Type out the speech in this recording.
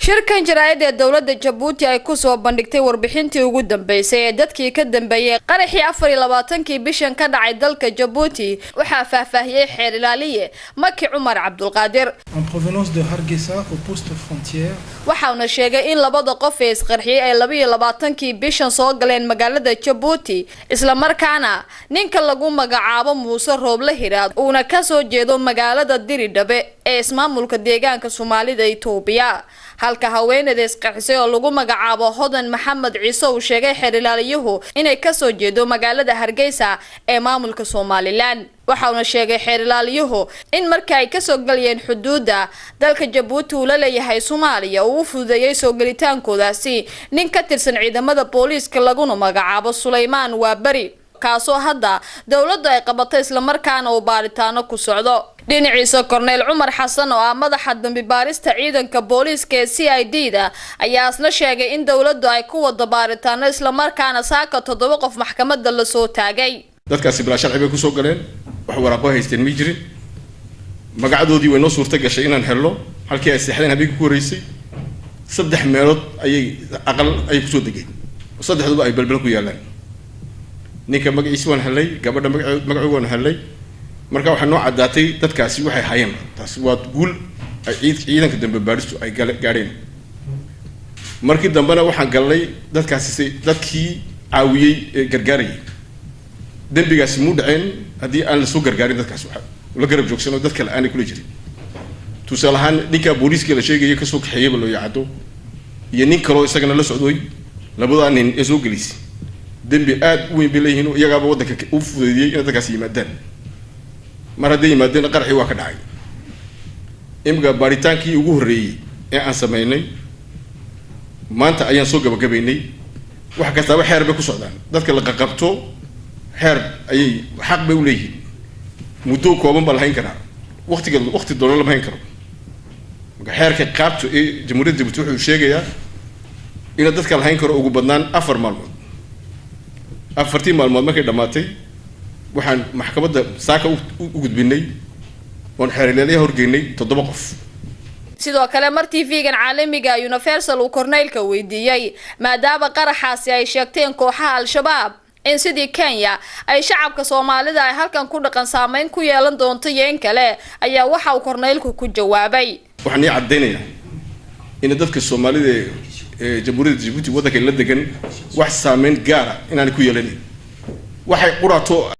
Shirkan jaraa'id ee dowladda Jabuuti ay kusoo bandhigtay warbixintii ugu dambeysay ee dadkii ka dambeeyey qaraxii 24-kii bishan ka dhacay dalka Jabuuti waxaa faahfaahiyey xeer ilaaliye Maki Cumar Cabdulqaadir. En provenance de Hargeisa au poste frontière. Waxauna sheegay in labada qof ee isqarxiyey ay 22-kii bishan soo galeen magaalada Jabuuti, islamarkaana ninka lagu magacaabo Muuse Rooble Hiraad uuna kasoo jeedo magaalada Diridhabe ee ismaamulka deegaanka Soomaalida Itoobiya, halka haweeneyda isqarxisay oo lagu magacaabo Hodan Maxamed Ciise uu sheegay xeer ilaaliyuhu inay kasoo jeedo magaalada Hargeysa ee maamulka Somaliland. Waxauna sheegay xeer ilaaliyuhu in markii ay kasoo galayeen xuduudda dalka Jabuuti uu la leeyahay Soomaaliya uu u fududeeyay soo gelitaankoodaasi nin ka tirsan ciidamada booliiska laguna magacaabo Sulaymaan Waaberi, kaasoo hadda dowladdu ay qabatay islamarkaana uu baaritaano ku socdo. Dhinaciisa, Korneyl Cumar Xasan oo ah madaxa dambi baarista ciidanka booliiska ee CID da ayaa isna sheegay in dowladdu ay ku wado baaritaano, islamarkaana saaka toddoba qof maxkamadda lasoo taagay. Dadkaasi bilaa sharci bay kusoo galeen, wax waraaqo haysteen ma jirin. Magacdoodii way noo suurta gashay inaan helno. Halkii ay seexdeen habeenkii ku horreysay, saddex meelood ayay aqal ayay kusoo degeen, saddexduba ay Belbel ku yaallaan. Ninka magaciisi waan helnay, gabadha magacoodi waan helnay. Marka waxaa noo caddaatay dadkaasi waxay hayeen. Taasi waa guul ay ciidanka dambe baadhistu ay gaadheen. Markii dambena waxaan galnay dadkaasi si dadkii caawiyey ee gargaarayay. Dembigaasi muu dhaceen haddii aan lasoo gargaarin dadkaasi, waxa la garab joogsano dad kale aanay kula jirin. Tusaale ahaan, ninka booliiska la sheegaya kasoo kaxeeyaba loo yacado iyo nin kaloo isagana la socdoy, labadaa nin ee soo gelisay dembi aad u weyn bay leeyihiin. Iyagaaba waddanka u fudeydiyey inay dadkaasi yimaadaan. Mar hadday yimaadeen, qaraxii waa ka dhacay. Imika baaritaankii ugu horreeyey ee aan sameynay maanta ayaan soo gabagabaynay. Wax kastaaba xeer bay ku socdaan. Dadka la qaqabto xeer ayay xaq bay u leeyihiin. Muddo kooban baa la hayn karaa, waqtiga waqti doono lama hayn karo. Marka xeerka qaabta ee Jamhuuriyadda Jabuuti wuxuu sheegayaa ina dadka la hayn karo ugu badnaan 4 maalmood. Afartii maalmood markay dhammaatay, waxaan maxkamadda saaka u gudbinay oon xeer ilaaliyaha horgeynay toddoba qof. Sidoo kale, mar TV-gan caalamiga Universal uu korneylka weydiiyey maadaama qaraxaasi ay sheegteen kooxaha Al-Shabaab in sidii Kenya ay shacabka Soomaalida ay halkan ku dhaqan saameyn ku yeelan doonto iyo in kale, ayaa waxa uu korneylku ku jawaabay: Waxaan ii caddaynayaa in dadka Soomaalida ee Jamhuuriyadda Jabuuti waddanka la degan wax saameyn gaara inaanay ku yeelanayn. Waxay quraato.